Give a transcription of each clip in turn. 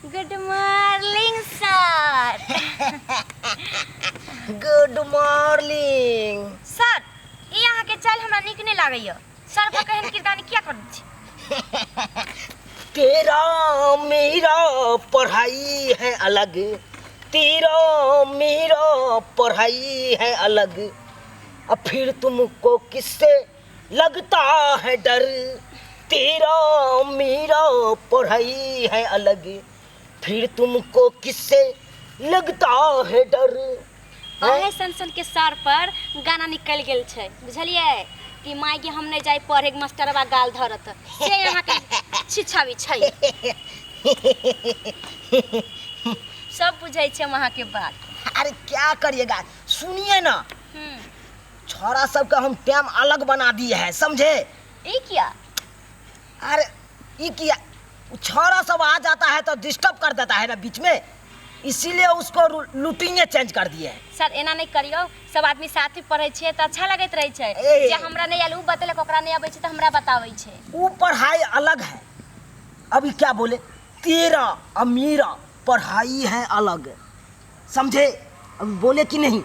Good morning sir. Good morning. Sir, ई अहाँके चालि हमरा नीक नहि लागैया। सर पर केहन किरदानी किया करै छी? तेरा मेरा पढ़ाई है अलग, तेरा मेरा पढ़ाई है अलग, अब फिर तुमको किससे लगता है डर, तेरा मेरा पढ़ाई है अलग, फिर तुमको किससे लगता है डर। अहे सन सन के सर पर गाना निकलि गेल छै, बुझलियै कि माय गे हम नहि जाय पढ़े, मास्टरबा गाल धरत, से अहाँके छिछावी छै। सब बुझै छै हम अहाँके बात। अरे क्या करिएगा, सुनिए ना। छोरा सबके हम टाइम अलग बना दिए है, समझे? ई किया? अरे ई किया, छोरा सब आ जाता है तो डिस्टर्ब कर देता है ना बीच में, इसीलिए उसको रूटीने चेंज कर दिए है। सर एना नहि करियौ, सब आदमी साथे पढ़ै छियै तऽ अच्छा लगैत रहै छै। ए। जे हमरा नहि आयल ओ बतेलक, ओकरा नहि अबै छै तऽ हमरा बताबै छै। वो पढ़ाई अलग है। अभी क्या बोले, तेरा और मेरा पढ़ाई है अलग, समझे? अभी बोले कि नहीं?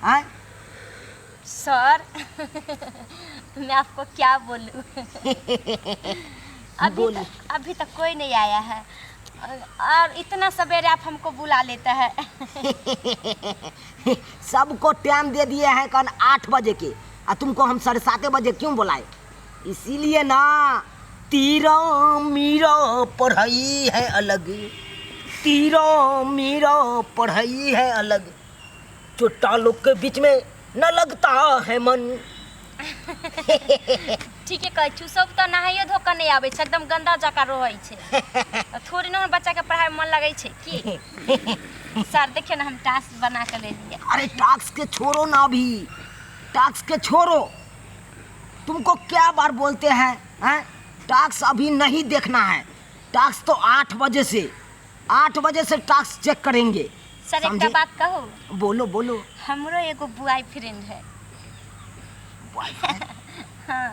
आए? सर मैं आपको क्या बोलूं, अभी बोलो। अभी तक कोई नहीं आया है और इतना सवेरे आप हमको बुला लेता है। सबको टाइम दे दिए हैं कल 8 बजे के, और तुमको हम 7:30 बजे क्यों बुलाए? इसीलिए ना, तेरा मेरा पढ़ाई है अलग, तेरा मेरा पढ़ाई है अलग, छोटा लोग के बीच में न लगता है मन। ठीके कहै छी, सब तऽ नहाइयो धो कऽ नहि आबै छै, एकदम गंदा जकाँ रहै छै, तऽ थोड़ी ने बच्चा के पढ़ाइ मे मन लगै छै की। सर देखियौ ने, हम टास्क बना कऽ लेलियै। अरे टास्क के छोड़ो ना, अभी टास्क के छोड़ो। तुमको क्या बार बोलते हैं, हैं? टास्क अभी नहीं देखना है। टास्क तो 8 बजे से, 8 बजे से टास्क चेक करेंगे। सर एकटा समझे? बात कहू? बोलो बोलो। हमरो एगो बॉय फ्रेंड है। बॉयफ्रेंड? हाँ।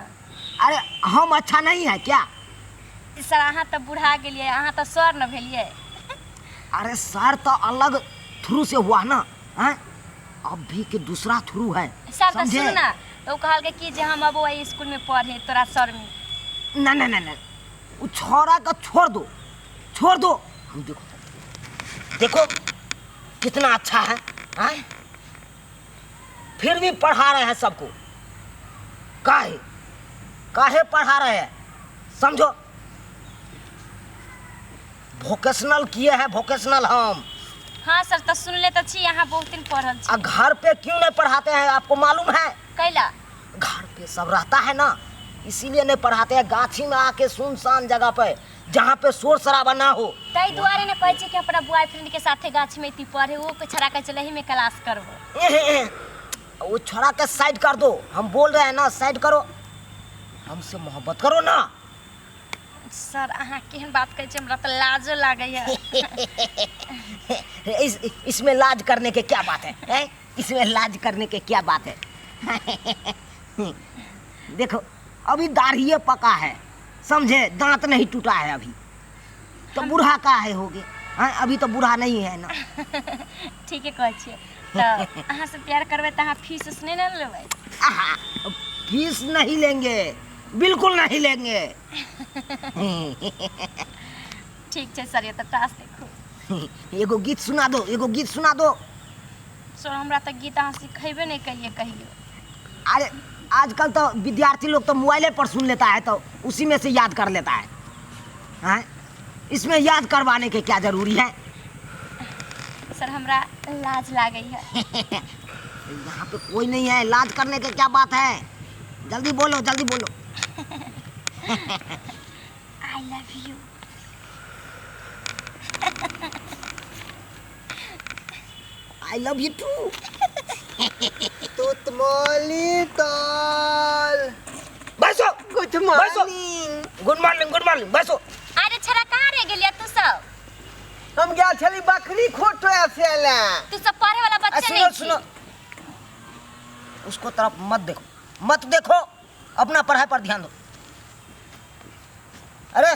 अरे हम अच्छा नहीं है क्या? सर अहाँ तऽ बुढ़ा गेलियै, अहाँ तऽ सर न भेलियै। अरे सर तो अलग थ्रू से हुआ ना, हैं? अभी के दूसरा थ्रू है। सर तऽ समझे? सुन ना, तऽ ओ कहलकै कि जे हम अब वही स्कूल में पढ़े तोरा सर में। ना ना ना ना, वो छोरा का छोड़ दो, छोड़ दो। हम देखो देखो कितना अच्छा है, हैं? फिर भी पढ़ा रहे हैं सबको, काहे काहे पढ़ा रहे हैं समझो? वोकेशनल किए हैं, वोकेशनल हम। हाँ सर तऽ सुनले तऽ छी अहाँ बहुत दिन पढ़ल छी। आ घर पे क्यों नहीं पढ़ाते हैं आपको मालूम है? कैला? घर पे सब रहता है ना, इसीलिए नहीं पढ़ाते हैं। गाछी में आके सुनसान जगह पे जहाँ पे शोर शराबा ना हो। ताहि दुआरे ने कहै छी कि अपना बॉयफ्रेंड के साथे गाछी में इति पढ़े, ओ के छड़ा के चलही में क्लास करबो। वो छोड़ा के साइड कर दो, हम बोल रहे हैं ना, साइड करो, हमसे मोहब्बत करो ना। सर अहाँ केहन बात कहै छी, हमरा तऽ लाजो लागैया। इसमें लाज करने के क्या बात है, हैं? इसमें लाज करने के क्या बात है? देखो अभी दाढ़ी पका है, समझे, दांत नहीं टूटा है अभी तो, बूढ़ा का है हो गए, हाँ? अभी तो बूढ़ा नहीं है ना। ठीके कहै छियै। तऽ अहाँ से प्यार करबै तऽ अहाँ फीस उस नहि ने लेबै? आहा, फीस नहीं लेंगे, बिल्कुल नहीं लेंगे। ठीक छै सर, ये तऽ टास्क देखू। एगो गीत सुना दो, एगो गीत सुना दो। सर हमरा तऽ गीत अहाँ सिखेबे नहि करियै कहियो। अरे आजकल तो विद्यार्थी लोग तो मोबाइले पर सुन लेता है, तो उसी में से याद कर लेता है, हैं? इसमें याद करवाने के क्या जरूरी है? सर हमरा लाज लागै है। यहाँ पे कोई नहीं है, लाज करने के क्या बात है? जल्दी बोलो, जल्दी बोलो। I love you. I love you too. Good morning sir. बैठो। गुड बैठो। Morning. Good morning, good morning, बैठो। अरे छड़ा कहाँ रह गेलियै तू सब? हम गेल छली बकरी खोटे से ले। तू सब पढ़े वाला बच्चा सुनो नहीं छी। सुनो, उसको तरफ मत देखो, मत देखो, अपना पढ़ाई पर ध्यान दो। अरे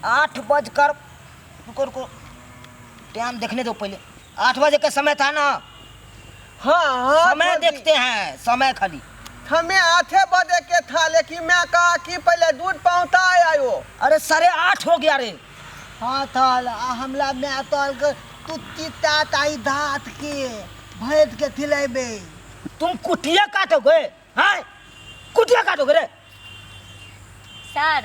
आठ बजकर, रुको रुको, टाइम देखने दो पहले। 8 बजे का समय था ना? हाँ हाँ। समय थल दी। देखते हैं समय खाली। हमें 8 बजे के था, लेकिन मैं कहा कि पहले दूध पहुँचा आयो। अरे, 8:30 हो गया रे। हाँ थल आ हमला मैं तल के तू तीता ताई दाँत के भैंस के खिलेबे। तुम कुटिया काटोगे? हैं, कुटिया काटोगे रे? सर,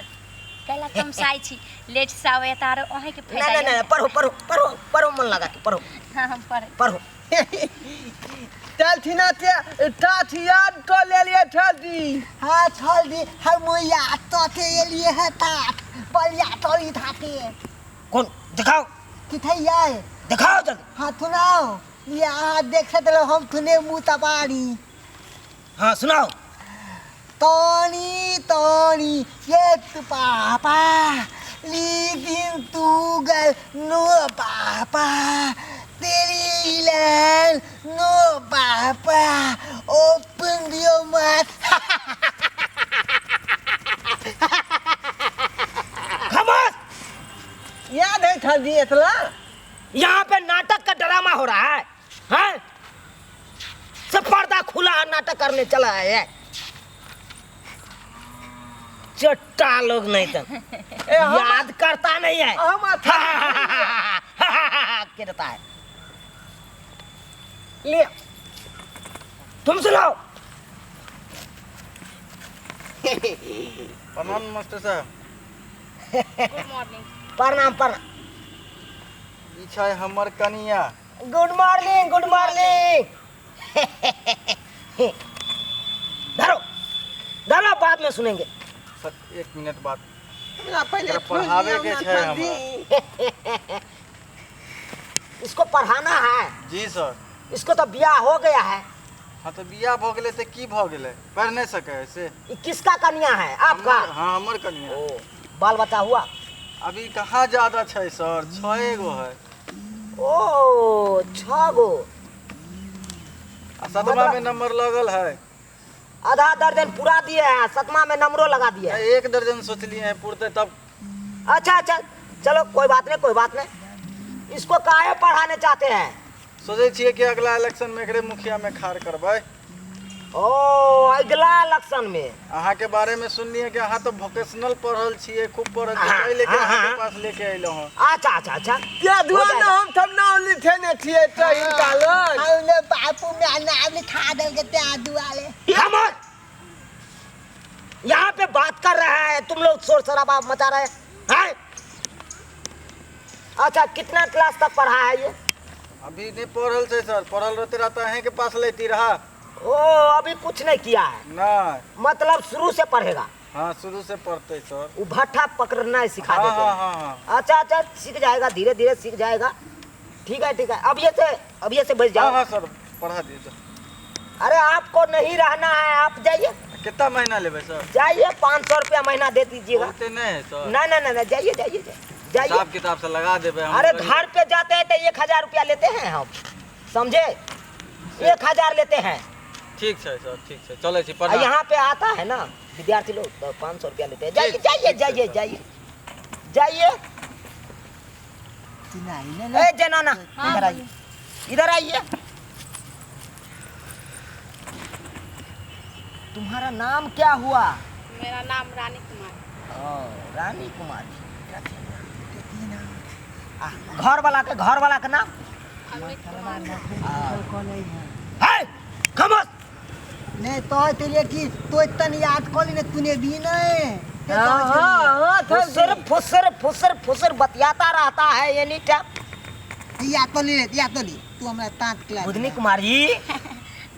कैला तमसाइ छी? लेट से आबै तऽ आरो अहीँके ना फायदा ना। यऽ। ना, पढ़ो पढ़ो पढ़ो पढ़ो, मन लगा के पढ़ो। हाँ, हम पढ़ै। पढ़ो। चल ना ते तात याद तो ले लिए थल दी। हाँ थल दी, हम याद तो के लिए है तात बलिया तोली थाके। कौन? दिखाओ। किथे आए? दिखाओ जल्दी। हाँ, सुनाओ यहाँ देख सकते हो, हम सुने मुँह तपारी। हाँ, सुनाओ। तोनी तोनी ये तु पापा लीजिन तू गल नो पापा तेरी लैन नो पापा ओपन your mouth. खामोश! याद है थल दी इतना? यहाँ पे नाटक का ड्रामा हो रहा है, हैं? सब पर्दा खुला है, नाटक करने चला है चट्टा लोग। नहीं तो ए, हम याद करता नहीं है। हम करता है। ले। तुम सुनाओ। प्रणाम मास्टर साहब। Good morning. प्रणाम प्रणाम। ई छै हमर कनिया। Good morning, good morning. धरो धरो, बाद में सुनेंगे। सर, एक मिनट बात। हमरा पहले एकरा पढ़ावे के छै थल दी। इसको पढ़ाना है? जी सर। इसको तो ब्याह हो गया है। हाँ, तऽ बियाह भऽ गेलै तऽ की भऽ गेलै? पढ़ि नहि सकै है से? ये किसका कन्या है आपका? हाँ, हमर कनिया। ओ, बाल बच्चा हुआ? अभी कहाँ ज्यादा छै सर, छए गो है। ओ, छह गो। आ सतमा में नंबर लगल है। आधा दर्जन पूरा दिए हैं, सतमा में नंबरों लगा दिए हैं। एक दर्जन सोचलिए हैं पुरते तब। अच्छा अच्छा, चलो कोई बात नहीं, कोई बात नहीं। इसको काहे पढ़ाने चाहते हैं? सोचै छियै कि अगला इलेक्शन में एकरे मुखिया में खाड़ करबै। ओ, अगला इलेक्शन में। अहाँके बारे में सुनलियै कि अहाँ तऽ वोकेशनल पढ़ल छियै, खूब पढ़ल छियै, हाँ, एहि लेके हाँ, अहाँके हाँ। पास लेके अयलहुँ हँ। अच्छा अच्छा अच्छा। क्या दुआ ना, हम सब नाम लिखेने छियै तऽ हिनका लग। हमने बापू में नाम लिखा देल के त्या दुआले। खामोश! यहाँ पे बात कर रहा है, तुम लोग शोर शराबा मचा रहे हैं। अच्छा, कितना क्लास तक पढ़ा है ये? अभी नहीं पढ़ल छै सर, पढ़ल रहते रहता अहें के पास लेती रहा। ओ, अभी कुछ नहीं किया है? नहीं। मतलब शुरू से पढ़ेगा? हाँ, शुरू से पढ़ते सर। वो भट्ठा पकड़ना सिखा हाँ। देते हाँ। हैं। हाँ हाँ। अच्छा अच्छा, सीख जाएगा, धीरे धीरे सीख जाएगा। ठीक है, ठीक है, अब ये से, अब ये से बच जाओ। हाँ हाँ सर, पढ़ा दिए। अरे, आपको नहीं रहना है, आप जाइए। कितना महीना लेबै सर? जाइए, 500 रुपया महीना दे दीजिएगा। बहुते नहीं है सर। ना ना ना ना, जाइए जाइए जाइए। हिसाब किताब से लगा देबै हम। अरे, घर पे जाते हैं तो 1000 रुपया लेते हैं हम, समझे? 1000 लेते हैं। ठीक छै सर, ठीक छै, चलै छी। और प्रणाम। यहाँ पे आता है ना विद्यार्थी लोग तो 500 रुपया लेते हैं। जाइए। ठीक, जाइए। ठीक छै, जाइए। सर। जाइए जाइए। नहीं ना। ए जनाना, हाँ, इधर आइए, इधर आइए। तुम्हारा नाम क्या हुआ? मेरा नाम रानी कुमार। ओ, रानी कुमारी। आ, घर वाला के, घर वाला के नाम? अमित कुमार। है, खामोश! नहीं तो तेरे की तो इतना याद कॉली ने तूने भी नहीं। हाँ हाँ हाँ थल दी। फुसर फुसर फुसर फुसर बतियाता रहता है एनी टाइम। याद तो नहीं, याद तो नहीं, तू हमरा तांत क्लास। बुधनी कुमारी।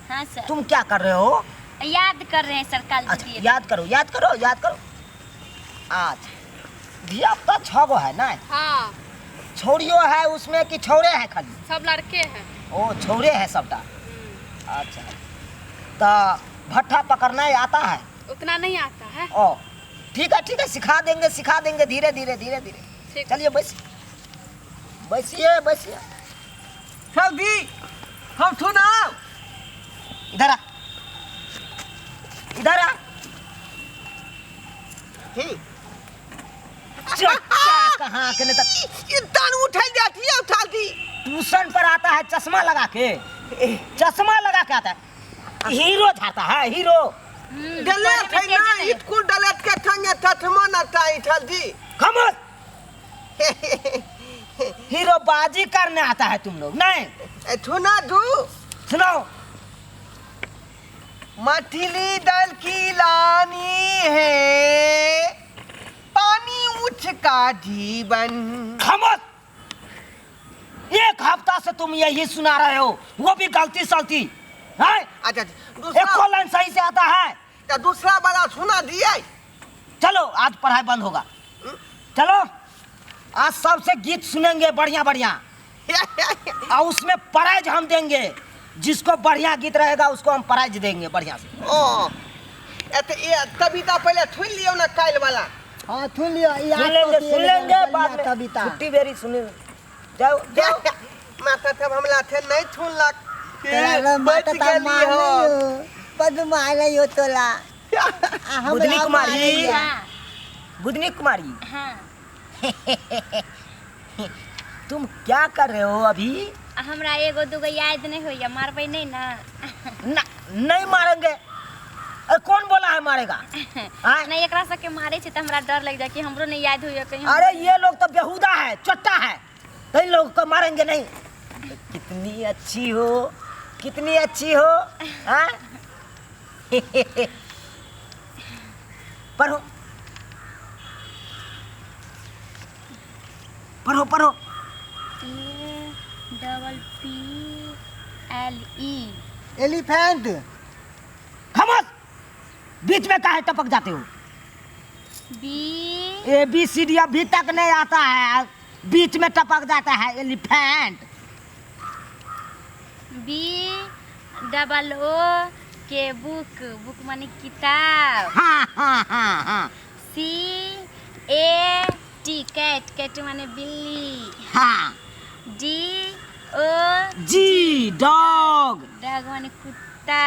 हाँ सर। तुम क्या कर रहे हो? याद कर रहे हैं सर, कल अच्छा। दिए। याद करो, याद करो, याद करो। आज धिया पुता छः गो है ना? हाँ। छौड़ियो है उसमें कि छौड़े हैं खाली? सब लड़के हैं। ओ, छौड़े हैं सबटा। अच्छा, तो भट्ठा पकड़ना ही आता है? उतना नहीं आता है। ओ, ठीक है, ठीक है, सिखा देंगे, सिखा देंगे, धीरे धीरे धीरे धीरे। ठीक। चलिए, बैस बैसिए बैसिए। थल दी, हम सुनाओ। इधर आ, इधर आ। ठीक। चट्टा कहाँ के नहीं तो ई दान उठल जाती है उठा दी। ट्यूशन पर आता है चश्मा लगा के, चश्मा लगा के आता है, हीरो झाता है हीरो। डलेट है ना स्कूल डलेट के ठंगे तथमो न ताई थल दी। खामोश, हीरो बाजी करने आता है तुम लोग नहीं। थुना दू सुनाओ। मछली दल की लानी है पानी उठ का जीवन। खामोश, एक हफ्ता से तुम यही सुना रहे हो, वो भी गलती सलती है। अच्छा एक दूसरा लाइन सही से आता है। तो दूसरा वाला सुना दिए। चलो आज पढ़ाई बंद होगा, चलो आज सबसे गीत सुनेंगे बढ़िया बढ़िया, और उसमें प्राइज हम देंगे, जिसको बढ़िया गीत रहेगा उसको हम प्राइज देंगे बढ़िया से। ओ ए ये कविता पहले सुन लियो ना काल वाला। हाँ सुन लियो, सुन लेंगे, सुन लेंगे बाद में कविता छुट्टी बेरी सुने जाओ जाओ। माता तब हमला थे नहीं सुनलक। तोरा बच माता ता गेली हो। पद मारे हो तोला। बुधनी कुमारी। हाँ बुधनी कुमारी, हाँ तुम क्या कर रहे हो अभी? हमरा एगो दूगो याद नहीं होइया, मारबै नहीं ना? ना, नहीं मारेंगे। अरे कौन बोला है मारेगा? हाँ? नहीं एकरा सबके मारे छै त हमरा डर लग जाए कि हमरो नहीं याद होइया कहीं। अरे ये लोग तो बेहुदा है, चट्टा है, कई लोग को मारेंगे नहीं। कितनी अच्छी हो, कितनी अच्छी हो। हाँ? पढ़ो पढ़ो पढ़ो। A double P L E elephant. खामोश, बीच में काहे टपक जाते हो? B A B C D अभी तक नहीं आता है, बीच में टपक जाता है elephant. B double O K book, book माने किताब। हाँ हाँ हाँ हाँ। C A T cat, cat माने बिल्ली। हाँ। D O G dog, dog माने कुत्ता।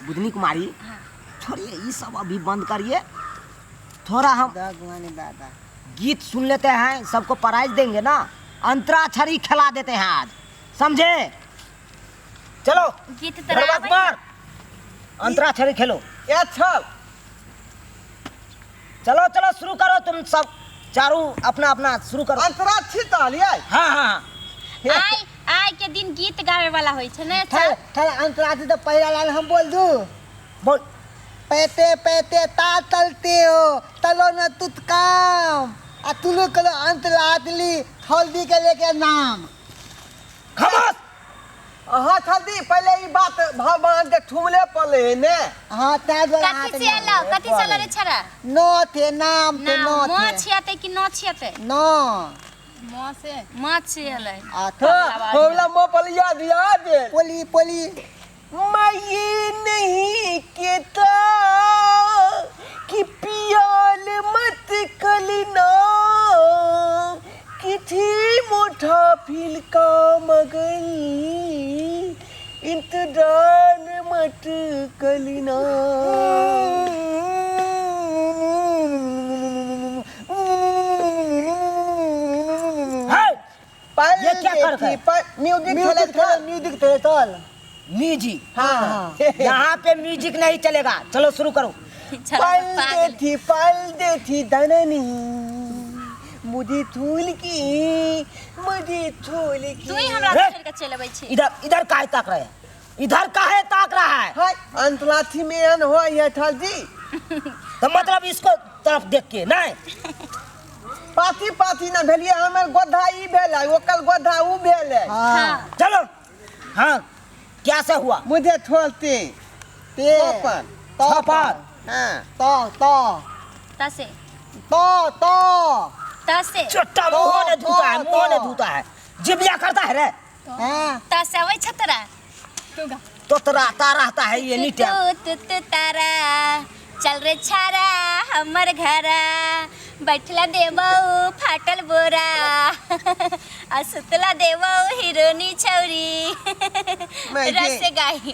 बुधनी कुमारी हाँ। छोड़िए ये सब अभी बंद करिए, थोड़ा हम डॉग माने दादा। गीत सुन लेते हैं, सबको प्राइज देंगे ना, अंतराक्षरी खिला देते हैं आज, समझे? चलो गीत तो धरवा आबै कुमार, अंतराक्षरी खेलो। ए छल चलो चलो शुरू करो, तुम सब चारू अपना अपना शुरू करो। अंतराक्षी तहलियै। हाँ हाँ आइ आइ के दिन गीत गावे वाला होइ छै ने? थल थल अंतराक्षरी तो पहला लाइन हम बोल दू। बोल। पैते पैते ता तलते हो तलो न तुत काम आ तुलु कलो अंत लादली थलदी के लेके नाम। खामोश। हाँ थलदी पहले ई बात भगवान के ठुमले पले ने। हाँ तै द्वारा कथी से अलो, कथी से अलो रे छड़ा? नो थे नाम थे नाम नो म थे छियाते कि न छियाते? नो म से म छियलै। आ हाँ हमरा मो पल याद याद पोली पोली। मैं ये नहीं कहता कि पियाल मत कलना कि थी मोठा फील का मगन इंतजार मत कलना। ये क्या कर रहे हैं? म्यूजिक म्यूजिक चले थे म्यूजिक थे तल म्यूजिक। हाँ यहाँ पे म्यूजिक नहीं चलेगा, चलो शुरू करो। छड़ा पल पागल। देती पल देती धननी मुझे थूल की मुझे थूल की। तू ही हमरा रे। छोड़ के चलि अबै छी। इधर इधर काहे ताक रहे हैं? इधर काहे ताक रहा है? हाय अंतराक्षी में अन हो ये थल जी। तो मतलब इसको तरफ देख के नहीं पाथी पाथी ना भेलिए, हमर गोधा ई भेल है ओकर गोधा ऊ भेल है। हाँ चलो। हाँ क्या से हुआ? मुझे थोलते ते तोपन। तो छपर। हाँ तो तो तसे तो तो तसे चट्टा मुंह ने धूता है, मुंह ने धूता है, जिबिया करता है रे। हाँ तसे अबै छ तोरा? तो तराता रहता है ये नी टाइम। तू तू तारा चल रे छारा हमर घरा बैठला देबौ फाटल बोरा आ सुतला देबौ हिरोनी छौरी मैं रस गाई।